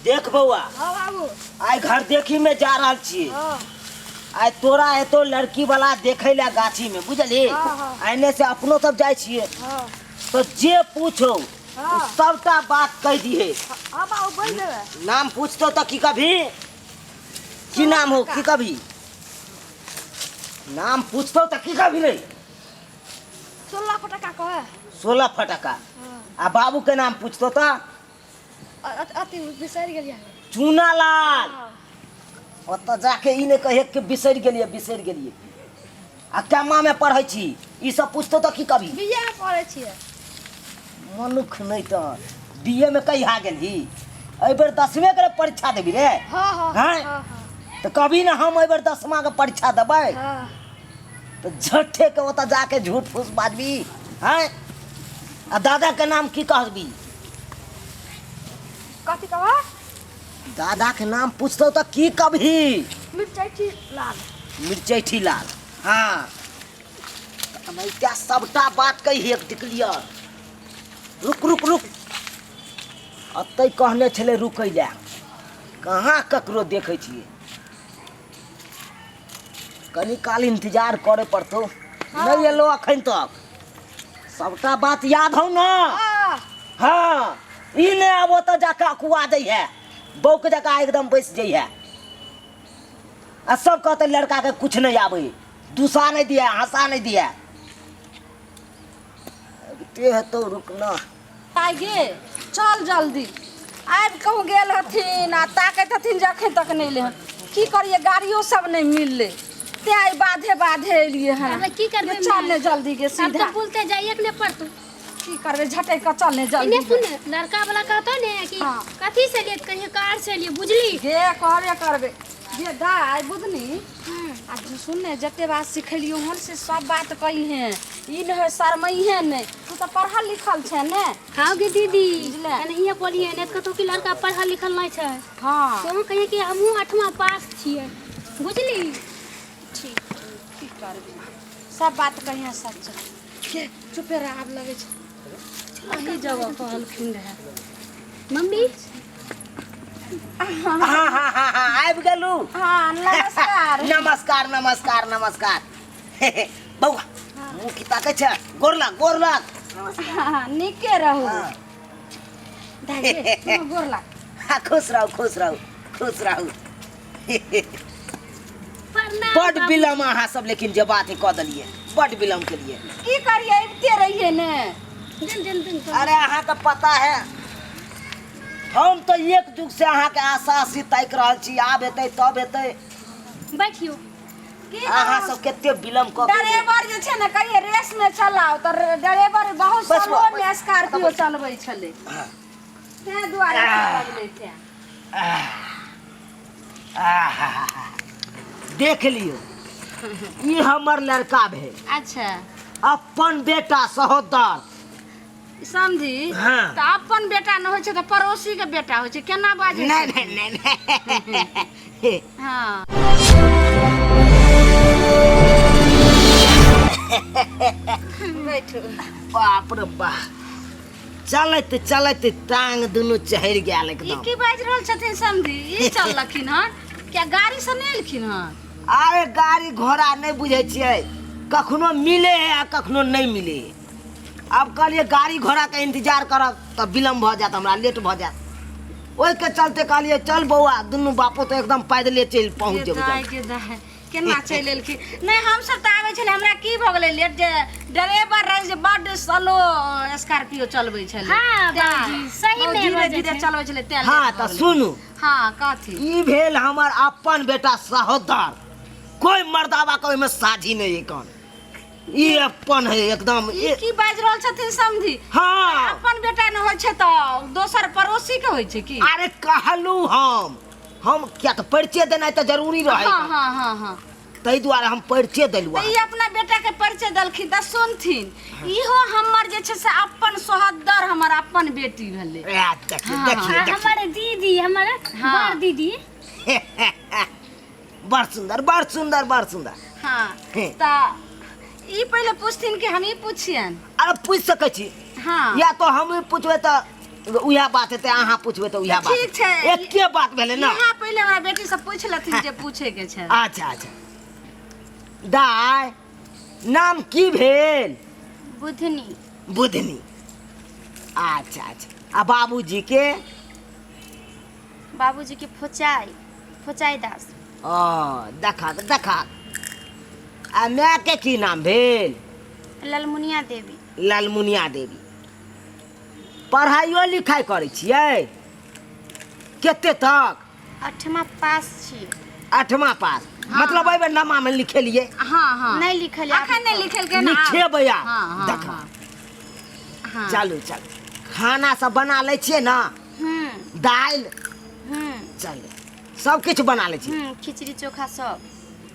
देख बौआ। हाँ बाबू। आइ घर देखी में जा रहल छी। हाँ। आइ तोरा एतो लड़की वाला देखे ला गाछी में, बुझली? हाँ, हाँ। एने से अपनो सब जाय छिए। हाँ। तो जे पूछो, हाँ। उ सबटा बात कह दिहे। हाँ बाबू, बोल देबे। नाम पूछतो तो की कभी? की नाम हो, की कभी? नाम पूछतो तो की कभी रे? 16 फटका कहे। 16 फटका। हाँ। आ बाबू के नाम पूछतो तो? अति बिसरि गेलियै। चूना लाल। हाँ। ओतऽ जाके ई नहि कहे कि बिसरि गेलियै, बिसरि गेलियै। आ कमा में पढ़ै छी, ई सब पूछतो तऽ की कभी? बीए में पढ़ै छियै। मनुख नहि तऽ बीए में कहिया गेलही? एहि बेर दसमे के परीक्षा देबी रे? हाँ, हाँ, हाँ? हाँ, हाँ। तऽ कभी ने हम एहि बेर दसमा के परीक्षा देबै। हाँ। तऽ झट्ठे के ओतऽ जाके झूठ फूस बाजबी, हैं? आ दादा के नाम की कहबी? कथी कहबा? दादा के नाम पूछतो तऽ की कभी? मिरचैठी लाल। मिरचैठी लाल। हाँ, एनाहिते सबटा बात कही एक क्लियर। रुक रुक रुक, अतै कहने छलै रुकै लए, कहाँ ककरो देखै छियै। कनी काल इंतजार करे पड़तौ। नहीं एलो अखन तक। सबटा बात याद हौ ना? हाँ। हाँ, ई ने आब ओतऽ जाके अकुआ दै है, बौक जकाँ एकदम बैस जाइ है। आ सब कहते लड़का के कुछ नहीं आवे, दूसा नहीं दिया, हंसा नहीं दिया। ते है तो रुकना। आइ गे, चल जल्दी। आबि कहूँ गेल हथिन आ ताकैत हथिन जे अखन तक नहि एलै हन। की करियै, गाड़ियो सब नहि मिललै, तें आइ बाधे बाधे एलियै हन। आब की करबै? गे, चल ने जल्दी गे, आब सीधा। तऽ पुल ते जाइए के नहि पड़तौ। की करबै, झटकि कऽ चल ने जल्दी। एने सुन, लड़का वाला कहतो ने कि हाँ। कथी से लिए, कहिए कार से लिए, बुझली? गे कहबे करबै गे दाइ बुधनी। आ जे सुन ने, जते बात सिखेलियौ हन से सब बात कहिहें, ई नहि होइ शरमैहें नहि। तू तऽ पढ़ल लिखल छे ने। हाँ गे दीदी। बुझले? एनाहिए बोलिए ने, कतौ कि लड़का पढ़ल लिखल नहि छै। हाँ। तो कहिए कि हमहूँ 8वां पास छियै, बुझली? ठीक, की करबै, सब बात कहिहें सच। के चुपे रह, आब लगै छै अही जगह कहलखिन रहए। मम्मी। हाँ हाँ हाँ हाँ, आबि गेलू। हाँ, नमस्कार। नमस्कार नमस्कार नमस्कार। बौआ, मुँह की ताकै छै? गोर लाग, गोर लाग। हाँ, नीके रहू। हाँ। दाइ गे, तुम गोर लाग। हाँ, खुश रहू, खुश रहू, खुश रहू। प्रणाम। बड बाबू। विलम्ब अहाँ सब, लेकिन जे बात कऽ देलियै, बड विलम्ब केलियै। की करियै, अबिते रहियै ने। दिन दिन दिन। अरे अहाँके पता है, हम तऽ एक युग से अहाँके आशा आशी ताकि रहल छी, आब हेतै तब हेतै। बैठियो। की अहाँ सब कते विलम्ब कऽ के ड्राइवर जे छै ने, कहिए रेस में चलाओ तऽ ड्राइवर बहुत बस, स्लो बस। में स्कॉर्पियो चलबै छलै, हाँ। तें दुआरे लगलै तें। आहा, देख लियौ, ई हमर लड़का भेल। अच्छा। अपन बेटा सहोदर। समझी? हाँ। तऽ अपन बेटा नहि होइ छै तऽ पड़ोसी के बेटा होइ छै, केना बाजै नहीं छै? नहीं नहीं नहीं। हाँ। बैठू। बाप रे बाप, चलैत चलैत टांग दुनू चढ़ि गेल ई एकदम। की बाजि रहल छथिन समधी? ई चललखिन हन क्या, गाड़ी से नहि एलखिन हन? अरे गाड़ी घोड़ा नहि बुझै छियै, कखनो मिले है आ कखनो नहि मिले है। आब कहलियै गाड़ी घोड़ाके इंतजार करब तऽ विलम्ब भऽ जायत, हमरा लेट भऽ जायत, ओहिके चलते कहलियै चल बौआ, दुनू बापो तऽ एकदम पैदले चलि पहुँच गे जेबै। दाइ गे दाइ, केना चलि एलखिन? नहि, हमसब तऽ आबै छलै, हमरा की भऽ गेलै लेट जे ड्राइवर रहै जे बड्ड स्लो स्कॉर्पियो चलबै छलै। हाँ, तें बाबूजी, सही बहुत में धीरे बजै धीरे छै। चलबै छलै तें हाँ लेट भऽ तऽ गेलै। सुनू। हाँ, कथी? ई भेल हमर अपन बेटा सहोदर, कोई मर्दाबा के ओहिमे साझी नहि है, ई अपन है एकदम। ई की बाजि रहल छथिन समधी? हाँ। अपन बेटा नहि होइ छै तऽ दोसर पड़ोसी के होइ छै की? अरे कहलू हम किया तऽ परिचय देनाइ तऽ जरूरी रहै। हाँ हाँ हाँ हाँ। ताहि दुआरे हम परिचय देलहुँ। तऽ ई अपना बेटा के परिचय देलखिन तऽ सुनथिन, इहो हमर जे छै से अपन सोहदर, हमर अपन बेटी भेलै। ए, देखिए, हाँ, देखिए, आ देखिए। हमर दीदी, हमर हाँ। बड़ दीदी। बड़ सुंदर, बड़ सुंदर, बड़ सुंदर। हाँ। हे। तऽ ई पहिले पूछथिन कि हम ही पूछियन? अरे पूछि सकै छी। हाँ। या तो हम ही पूछबै तऽ उएह बात हेतै, अहाँ पुछबै तऽ उएह बात। ठीक छै। एके बात भेलै ने। इएह पहिले हमरा बेटी से पूछि लेथिन जे पूछे के छै। अच्छा अच्छा। दाय, नाम की भेल? बुधनी। बुधनी। अच्छा अच्छा। आ बाबूजी के? बाबूजी के फोचाई, फोचाई दास। ओ देखा देखा। आ माय के की नाम भेल? ललमुनिया देवी। ललमुनिया देवी। पढ़ाइयो लिखाइ करै छियै? कते तक? अठमा पास छी। अठमा पास। हाँ। मतलब एहि बेर नमा में लिखेलिए? हाँ हाँ। नहीं लिखलियै। अखन नहीं लिखेलकै ना। लिखेबै आब। हाँ, हाँ, देखा। हाँ। हाँ। चलू चलू। खाना सब बना लै छियै ना? हम्म। दालि? हम्म। चलू, सब किछु बना लै छियै? हम्म, खिचड़ी चोखा सब।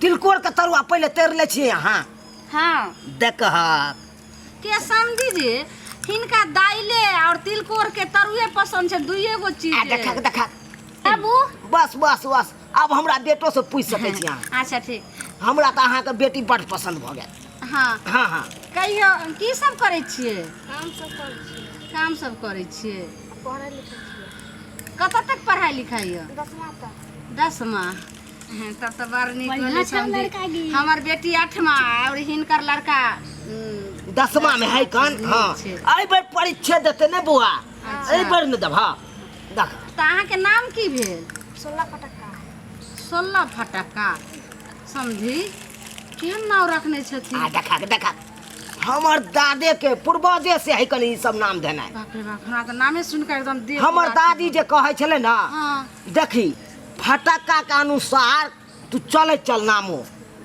तिलकोर के तरुआ पहिले तैर लै छियै अहाँ? हाँ। देखहक के समझी जे हिनका दाइले और तिलकोर के तरुए पसंद छै, दुइए गो चीज। आ देखा देखा। बाबू। बस बस बस, आब हमरा बेटो से पूछि सकै छी अहाँ। अच्छा ठीक। हमरा तऽ अहाँके बेटी बड पसंद भऽ गेल। हाँ। हाँ हाँ। कहियो की सब करै छियै? काम सब करै छियै। काम सब करै छियै। पढ़ै लिखै छियै। कतऽ तक पढ़ाई लिखाई यऽ? दसमा तक। दसमा। हाँ, तब तऽ बड़ नीक बढ़िआँ भेलै छौ समधी। लड़का गे। हमर बेटी आठमा और हिनकर लड़का दसमा में है कन? नीक हाँ। छै। एहि बेर परीक्षा देते ने बौआ? अच्छा। एहि बेर ने देबह। देख। तऽ अहाँके नाम की भेल? 16 फटक्का। 16 फटक्का। समझी केहन नाम रखने छथिन? आ देखा देखा, हमर दादे के पूर्वजे से है कनी ई सब नाम देनाइ। बाप रे बाप, हमरा तऽ नामे सुनि कऽ एकदम देह हमर पूरा दादी जे कहै छलै ने, हाँ। देखी फटक्का के अनुसार तू चले चल, नामो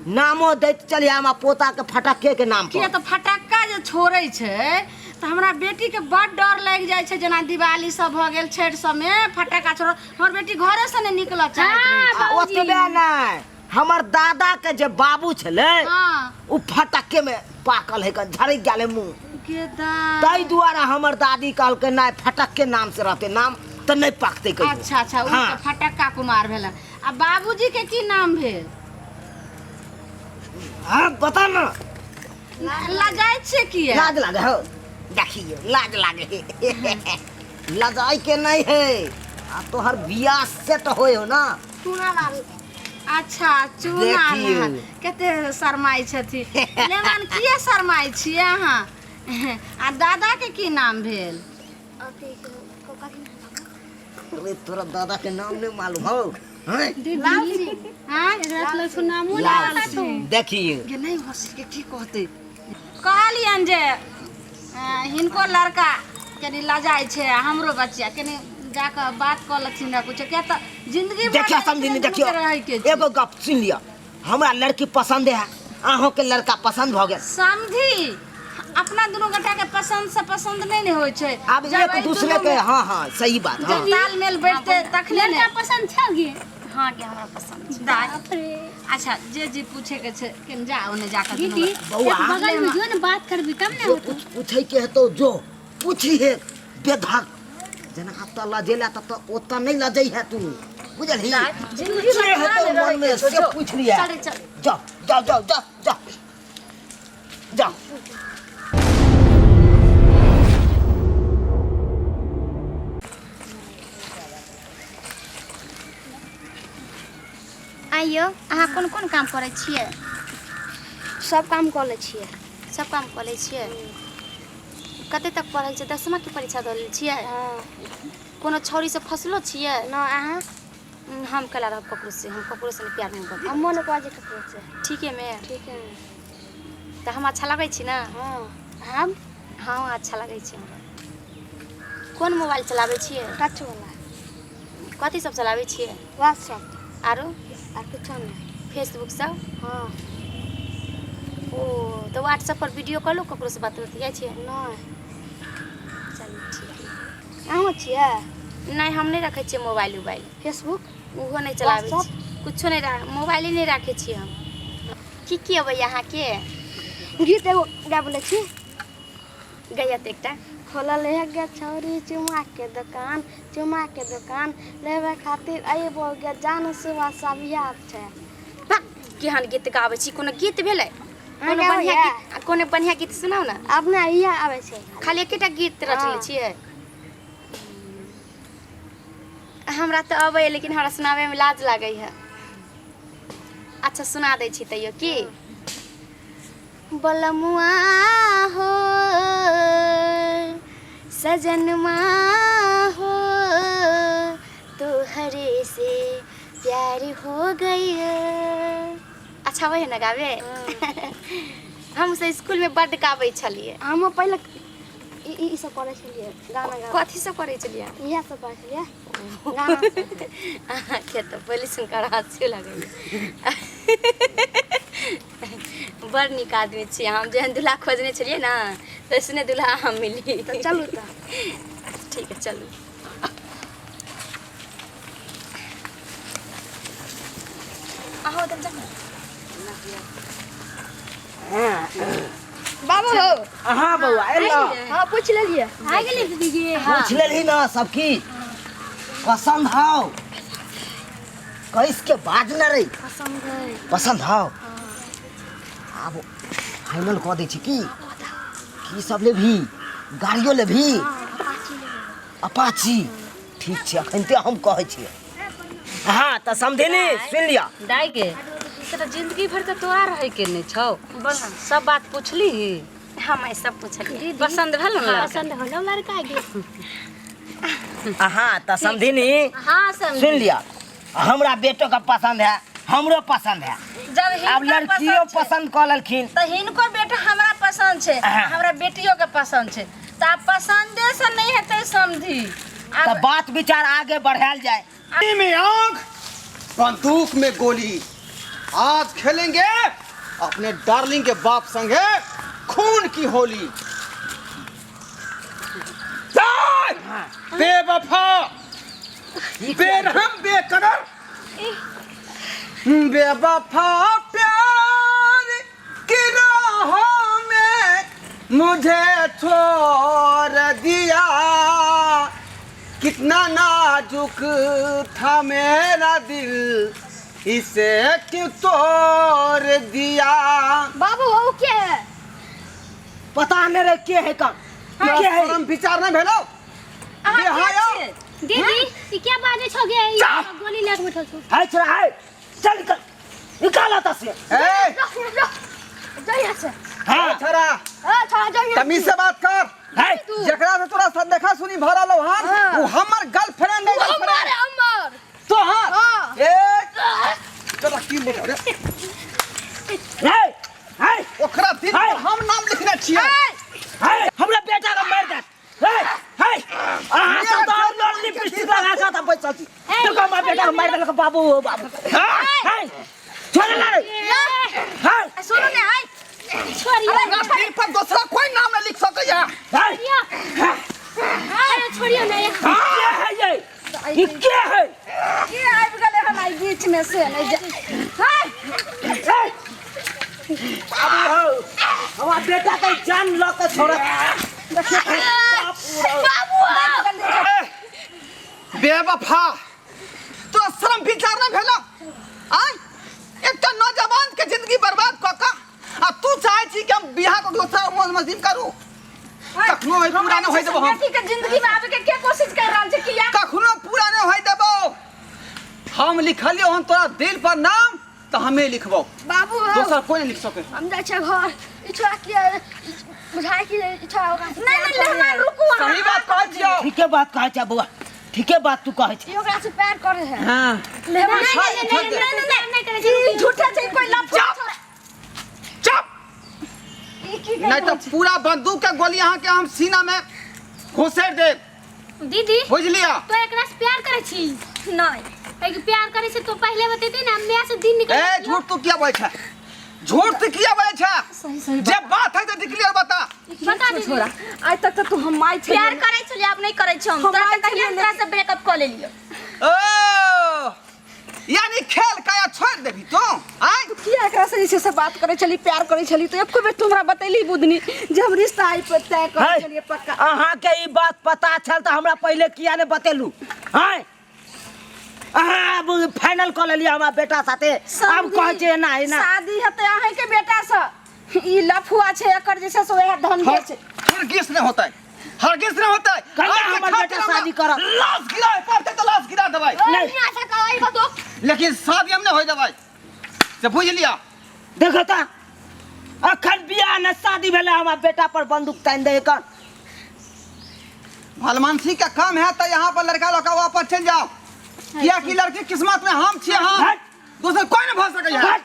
नामो दैत चलिए हमरा पोता के फटक्के के नाम किया पर। तऽ फटक्का जे छोड़ै छै तऽ हमरा बेटी के बड डर लागि जाइ छै। जेना दिवाली सब भऽ गेल, छठि सबमे फटक्का छोड़, हमर बेटी घरे से नहि निकलऽ चाहैत रहै छै। आ ओतबे नहि, हमर दादा के जे बाबू छलै, हाँ। उ फटक्के में पाकल है, झरकि गेलै मुँह। गे दाइ। ताहि दुआरे हमर दादी कहलकै नहि फटक्के नाम से रहतै नाम तऽ नहि पाकतै कहियो। अच्छा अच्छा, उ हाँ। तऽ फटक्का कुमार भेलन। आ बाबूजी के की नाम भेल? हाँ बता ना। लजाइ छियै किया? लाज लागे हो, देखियो लाज लागे है। लजाइ के नहीं है। आ तोहर बियाह सेट होय हो ना। चूना लाल। अच्छा चूना देखियौ। लाल। कते शरमाइ छथिन। लेमन किया शरमाइ छियै अहाँ? आ दादा के की नाम भेल? अथी कथी नाम? अरे तोरा दादा के नाम नहीं मालूम हो? हैं? लाल सिंह। हाँ? एकरा तऽ लगै छौ नामो नहि लाल पता छौ। सिंह। देखियो। गे नहीं हंसी के की कहते? कहलियनि जे हिनको लड़का कनी लजाइ छै आ हमरो बच्चा कनी जाकऽ बात कऽ लेथिन रह कुछो, किया तऽ जिंदगी भर देखियो एक समझी दुनू देखियो के रहैके छै। एगो गप सुन लिअ, हमरा लड़की पसंद है, अहों के लड़का पसंद भऽ गेल। समझी अपना दुनू गोटा के पसंद से पसंद नहीं ने होइ छै। आब जब एक एहि दूसरे दुनू के में हाँ हाँ सही बात। जब हाँ। तालमेल बैठते तखने ने। लड़का पसंद छौ गे? हाँ गे, हमरा पसंद छै। दाइ। बाप रे। अच्छा जे जे पूछे के छै केन जा ओने जाके दुनू दीदी, बौआ। एक बगल में जो ने बात करबी तब ने जो होतो। कुछ पूछे के हेतौ जो पूछी हे बेधक, जेना आब तऽ लजेला तऽ ओतऽ नहि लजै है तू, बुझलही? जिंदगी जे भर हेतौ ना मन में रहै के से छौ, पूछ लिया। चल चल। जाओ जाओ जाओ जाओ जाओ जाओ। आइयो अहाँ कोन कोन काम करै छियै? सब काम कऽ लै छियै। सब काम कऽ लै छियै? कते तक पढ़ल छियै? दसमा के परीक्षा दऽ लेल छियै? हाँ। कोनो छौड़ी से फसलो छियै? न। अहाँ? हम केला रहब ककरो से, हम ककरो से नहि प्यार मोहब्बत। हमो नहि कहै छियै ककरो से। ठीके में? ठीक है। तऽ हम अच्छा लगै छी ने? हाँ। हम? हाँ अच्छा लगै छै हमरा। कोन मोबाइल चलाबै छियै? टच वाला। कथी सब चलाबै छियै? व्हाट्सएप। आरो? आर कुछो नहि। फेसबुक सब? हाँ। ओ तऽ व्हाट्सएप पर वीडियो कॉलो ककरो से बात बतियाइ छियै? नहि। चलू ठीक है। अहूँ छियै? नहि, हम नहि रखै छियै मोबाइल उबाइल। फेसबुक? ओहो नहि चलाबै व्हाट्सएप? छियै, कुछो नहि, मोबाइले नहि राखै छियै हम। की की अबैया अहाँके? गीत एगो गाबि लै छी। गैया तऽ एकटा। खोलल है गे छौरी चुमा के दोकान, चुमा के दोकान लेवे खातिर अयबो गे जान, सुबह सभिया छै। भक, केहन गीत गाबै छी, कोनो गीत भेलै? अहाँ कोनो गाबै बढ़िआँ या? गीत, कोनो बढ़िआँ गीत सुनाउ ने। अपना इएह आबै छै। खाली एकेटा गीत रटले हाँ। छियै? हमरा तऽ अबैए लेकिन हमरा सुनाबैमे लाज लागै है। अच्छा सुना दै छी तैयो की। बलमुआ हो सजनमा हो तोहरे से प्यार हो गई। अच्छा वही ने गावे। हम से स्कूल में बड्ड गाबै छलियै। हम पहिले ई ई ई सब करै छलियै गाना गाबै। कथी सब करै छलियै? इएह सब करै छलियै गाना सब। अहाँके तऽ पहिले सुनकर हँसी लगैए। बड़ नीक आदमी छी। हम जेहन दूल्हा खोजने छलियै ने तैसने दूल्हा हम मिली। तऽ चलू तऽ। ठीक है चलू। अहाँ ओतऽ जाउ। बाबू हो। हाँ बौआ एलो। हाँ पूछ लेलियै। आ गेलियै दीदी जी। पूछ लेलही ना सब किछ पसंद हौ कैस के बाज न रे। पसंद है। पसंद हौ। आब फाइनल कऽ दै छी की की सब लेबही? गाड़ियो लेबही? अपाची। ठीक छै अखन ते हम कहै छियै। हाँ तऽ समधिनी सुनि लिअ। दाई के से तऽ जिंदगी भर तऽ तोरा रहे के नहीं छौ। सब बात पूछली ही? हम सब पूछलियै। पसंद भेल ने लड़का? पसंद होलो लड़का के। हाँ तऽ समधिनी हाँ समझी। सुनि लिअ हमरा बेटो के पसंद है हमरो पसंद है। जब आब हिनकर लड़कियो पसंद छै, पसंद कऽ लेलखिन तऽ हिनको बेटा हमरा पसंद छै हाँ। हमरा बेटियो के पसंद छै तऽ आब पसंदे से नहीं हेतै समझी। तऽ आब बात विचार आगे बढ़ायल जाए। में आंख बंदूक में गोली आज खेलेंगे अपने डार्लिंग के बाप संगे खून की होली। बेवफा बेरहम बेकदर बेवफा प्यार की राह में मुझे छोड़ दिया। कितना नाजुक था मेरा दिल इसे क्यों तोड़ दिया। बाबू हो के है? पता नहीं रे के है कब के है। शर्म विचार नहीं भेलो। अहाँ के बेहाया। छियै? दीदी ई क्या बाजे छो गे? ई गोली लग बैठल छो। है छोरा है चल निकल निकाल आता से। ए जा यहाँ से। हाँ छोरा ए छोरा जा यहाँ। तमीज से बात कर। है जकरा से तोरा साथ देखा सुनी भरा लो हां वो हमर गर्लफ्रेंड है। अमर अमर तो हां ए तोरा की बोल रे? है है ओकरा दिल पर हम नाम लिखने छियै। है हमरा बेटा के मार दे। है है अहाँ सब तऽ और लड़ली पिस्टल लगा के तऽ बैसल छी। देखो हमरा बेटा के मार देलक बाबू हो बाबू। है छोड़ ना रे। है सुनू ने आइ छोड़ियो। ओकरा दिल पर दूसरा कोई नाम नहीं लिख सकैया। है अरे छोड़ियो ना। के है ये? ई के है? के आबि गेलै हन एहि बीच में से नहीं जा। हाय है बाबू हो हमरा बेटा के जान लऽ के छोड़त। बापू रे। बेवफा तोरा शर्म विचार नहीं भेलो? आय एकटा नौजवान के जिंदगी बर्बाद कऽ कऽ आ तू चाहे छी कि हम बियाह कऽ दोसरा मौज मस्ती करू। कखनो ई पूरा नहि होय देबो हम। बेटी के जिंदगी में आबे के के कोशिश कर रहल छै किया? कखनो पूरा नहि होय देबो हम। लिखलियो हन तोरा दिल पर नाम तऽ हमे लिखबो। बाबू हो दोसर कोई नहीं लिख सके। हम जाइ छै घर। ई छोरा के बुझाय कि ई छोरा ओकरा से नहीं नहीं मेहमान रुकू अहाँ। सही बात कहै छियौ। ठीके बात कहै छै बौआ ठीके बात तू कहै छै। ई ओकरा से प्यार करे है। हाँ मेहमान छोड़ नहीं छोड़ नहीं दे। नहीं नहीं नहीं ई झूठा छै कोई लफड़ा चुप चुप ई की नहीं तो पूरा बंदूक के गोली अहाँ के हम सीना में घुसेड़ देब। दीदी बुझ लिया। तो एकरा से प्यार करे छी? नहीं। एक प्यार करे छै तो पहले बतेते ना हम से दिन निकल। ए झूठ तू किया बोले छै? झूठ तू किया बोले छै? सही सही जे बात है तो डिक्लेयर बता। बता दीदी। छोरा आइ तक तऽ तू हम माय छलियै। प्यार करै छलियै आब नहीं करै छी हम। हम तोरा माय तऽ कहिया छलियै तोरा से ब्रेकअप कऽ लेलियै। ओ यानी खेल काया छोड़ देबी तू? आय किया एकरा से जे छै से बात करै छली प्यार करै छली तो एको बेर तू हमरा बतैली बुधनी जे हम रिश्ता आइ पर तय करै है छलियै पक्का। अहाँ के ई बात पता छल तऽ हमरा पहिले किया ने बतेलू? हैं अहाँ आब फाइनल कऽ लेलियै हमरा बेटा साथे आब कहै छै एना एना। शादी हेतै अहीं के बेटा से। ई लफुआ छै एकर जे छै से वएह धन के छै। फिर गिस नहीं होता है। हरगिज नहीं होता है। कहिया आज के हमर खातिर बेटा हमरा शादी करत? लाश गिराए पड़ते तो लाश गिरा देबै। नहीं। अच्छा कहै बतो। लेकिन शादी हम नहीं होय देबै से बुझ लिया। देखो ता अखन बियाह न शादी भेलै हमरा बेटा पर बंदूक तानि दे कर। भलमानसी का काम है तो यहाँ पर लड़का लड़का वापस चल जाओ, किया कि लड़की किस्मत में हम छियै हम, हट। दोसर कोई नहीं भऽ सकै है। हट,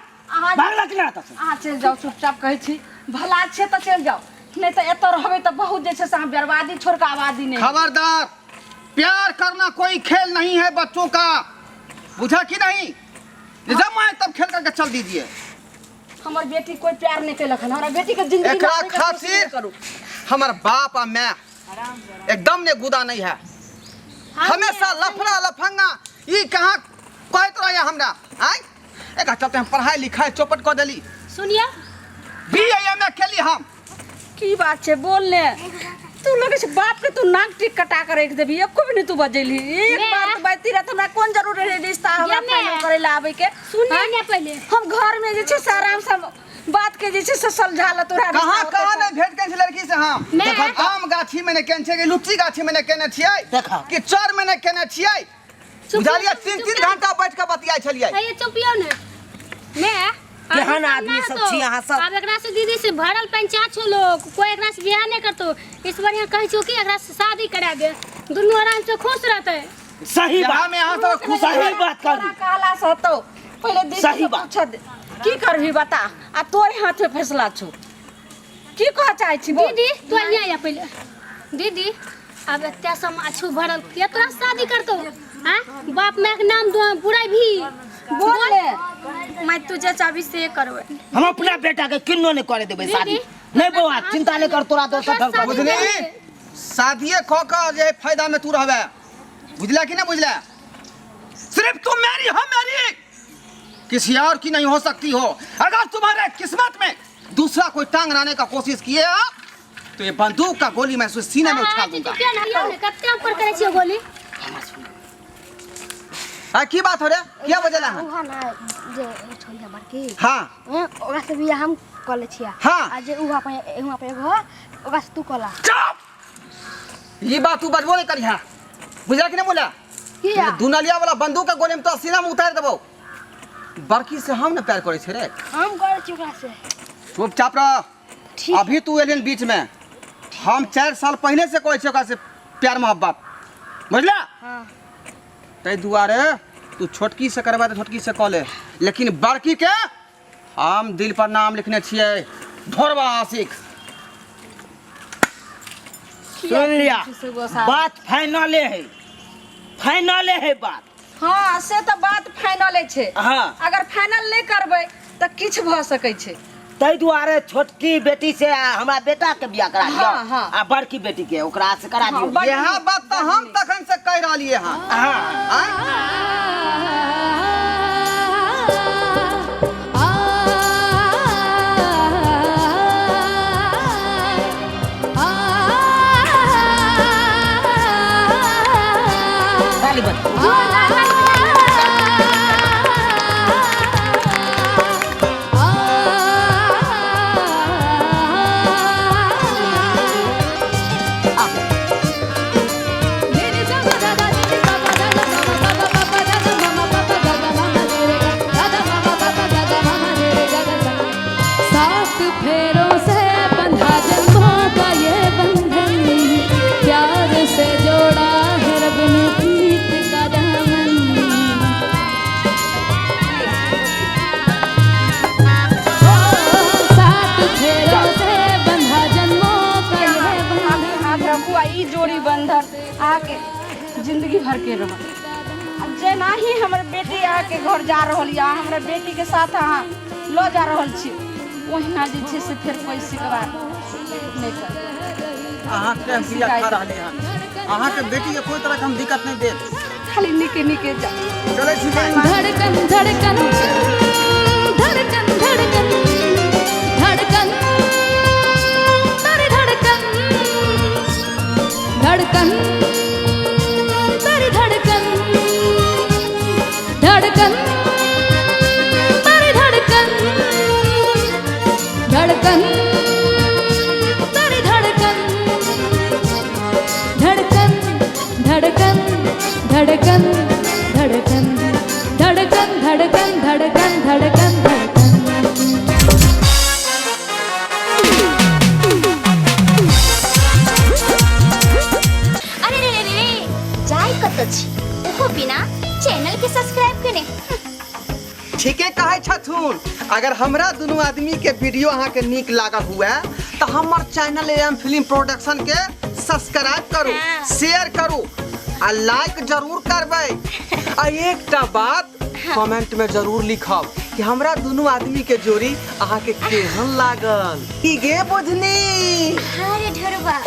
भागला कि ना एतऽ से? अहाँ चलि जाउ, चुपचाप कहै छी, भला छै तऽ चलि जाउ, नहि तऽ एतऽ रहबै तऽ बहुत जे छै से अहाँ बर्बादी छोड़ि कऽ आबादी नहि। खबरदार, प्यार करना कोई खेल नहीं है बच्चों का, बुझा कि नहीं? जब आए तब खेल करके चल दीजिए। हमर बेटी कोई प्यार नहीं केलक हन, हमरा बेटी के जिंदगी एकरा मारैके कोशिश खातिर नहि करू। हमर बाप आ मैं एकदम ने गुदा नहीं है, हमेशा लफड़ा लफंगा ई कहाँ कहत रहे हमरा। आय एकरा चलते हम पढ़ाई लिखाई चौपट कऽ देली। सुनिए, बी ए एम ए केली हम। की बात छै बोल ने, तू लगे छै बाप के तू नाक टिक कटा के रख देबी, एको भी नहीं तू बजेली। एक मैं- बार तू बाजती रह त हमरा कोन जरूर रहे रिश्ता हमरा ये मैं- फाइनल करे ला आबै के। सुनिए हाँ? ने पहले। हम घर में जे छै से आराम से बात के जे छै से समझा ल तोरा रिश्ता कहाँ होतै कहाँ तऽ। नहीं भेंट केने छै लड़की से हम। मैं- देखो, आम गाछी में नहीं केने छियै, लुच्ची गाछी में नहीं केने छियै, देखो। कि चर में नहीं केने छियै, चुप बुझलियै? चुप तीन चुप तीन घंटा बैठ के बतियाइ छलियै। अरे चुपियो ने मैं केहन आदमी सब छी अहाँ सब? आब एकरा से दीदी से भरल पंचायत छो लोग, कोई एकरा से बियाह नहीं करतो, इस बढ़िया कहै छो कि एकरा से शादी करा दे, दुनू आराम से खुश रहते। सही यहाँ बात में अहाँ सब खुश सही बात तोरा कहली। कहला से होतौ पहिले दीदी सही से बात। पूछ दे। की करबी बता, आ तोरे हाथ में फैसला छौ, की कह चाहै छी बोल। दीदी तू यहाँ आ पहिले। दीदी अब एते सब अछू भरल के तोरा शादी करतो? हाँ बाप माय के नाम दो बुराई भी बोल ले। मैं तुझे चाबी से करबै। हम अपना बेटा के किन्नो नहीं करे देबै शादी। दीदी, नहीं बौआ चिंता नहीं कर, तोरा दोसर ढंग कर। बुझली? शादिये कऽ कऽ जे फायदा में तू रहबे, बुझला कि नहीं बुझला? सिर्फ तुम मेरी हो, मेरी किसी और की नहीं हो सकती हो। अगर तुम्हारे किस्मत में दूसरा कोई टांग लाने का कोशिश किए तो ये बंदूक का गोली मैं उसके सीने में उछाल दूंगा। कते ऊपर करै छियै गोली? आ की बात हो रे, क्या बजला है? उहा ना जे छोड़ी बड़की। हाँ। ओकरा से बियाह हम कऽ लै छियै। हाँ। आ जे उहा पे उहा पे एगो ओकरा से तू कला। चुप, ये बात तू बजबो नहीं करिहा, बुझला कि नहीं बोला? किया? दुनलिया वाला बंदूक का गोली में तो सीना में उतार देबो। बड़की से हम ना प्यार करे छे रे। हम करै छी ओकरा से। चुपचाप रह। ठीक। अभी तू एलियन बीच में, हम 4 साल पहले से कहै छियै ओकरा से प्यार मोहब्बत, बुझला? हाँ। ताहि दुआरे तू छोटकी से करबा तऽ छोटकी से कऽ ले, लेकिन बड़की के हम दिल पर नाम लिखने छियै, ढोरबा आशिक। सुन लिया, बात फाइनले है, फाइनले है बात। हाँ से तऽ बात फाइनले छै। हाँ। अगर फाइनल नहि करबै तऽ किछु भऽ सकै छै। ताहि दुआरे छोटकी बेटी से हमरा बेटा के बियाह करा दियौ। हाँ, हाँ। आ बड़की बेटी के ओकरा से करा दियौ। बड़ यह नीक, बात तऽ हम तखन से कहि रहलियै हँ। हाँ। आँय? ताली बजाओ। सात फेरों से बंधा जन्मों का ये बंधन, प्यार से जोड़ा है रब ने प्रीत का दामन। ओ, सात फेरों से बंधा जन्मों का ये बंधन। हाथ रखू आ ई जोड़ी बंधन अहाँके जिंदगी भर के रहत। आ जेना ही हमर बेटी अहाँके घर जा रहल यऽ, हमरा बेटीके साथ अहाँ लऽ जा रहल छी, ओहिना जे छै से फेर कोइ शिकवा नहि करत। अहाँके हम क्रिया खा रहले हन, अहाँके बेटी के कोई तरह के हम दिक्कत नहीं देब। खाली नीके नीके जा चलै छी बहिन। धड़कन धड़कन धड़कन धड़कन धड़कन तेरी धड़कन धड़कन तेरी धड़कन धड़कन तेरी धड़कन धड़कन तेरी धड़कन। धड़कन धड़कन धड़कन धड़कन धड़कन। अरे रे रे रे जाय कत छी ओहो बिना चैनल के सब्सक्राइब केने। ठीके कहै छथुन। अगर हमरा दुनू आदमी के वीडियो अहाँ के नीक लागल हुए तो हमर चैनल एम फिल्म प्रोडक्शन के सब्सक्राइब करू, शेयर करू आ लाइक जरूर करबै। आ एकटा बात कमेंट में जरूर लिखब कि हमरा दुनू आदमी के जोड़ी अहाँ के केहन लागल। की गे बुझनी? अरे ढोरबा।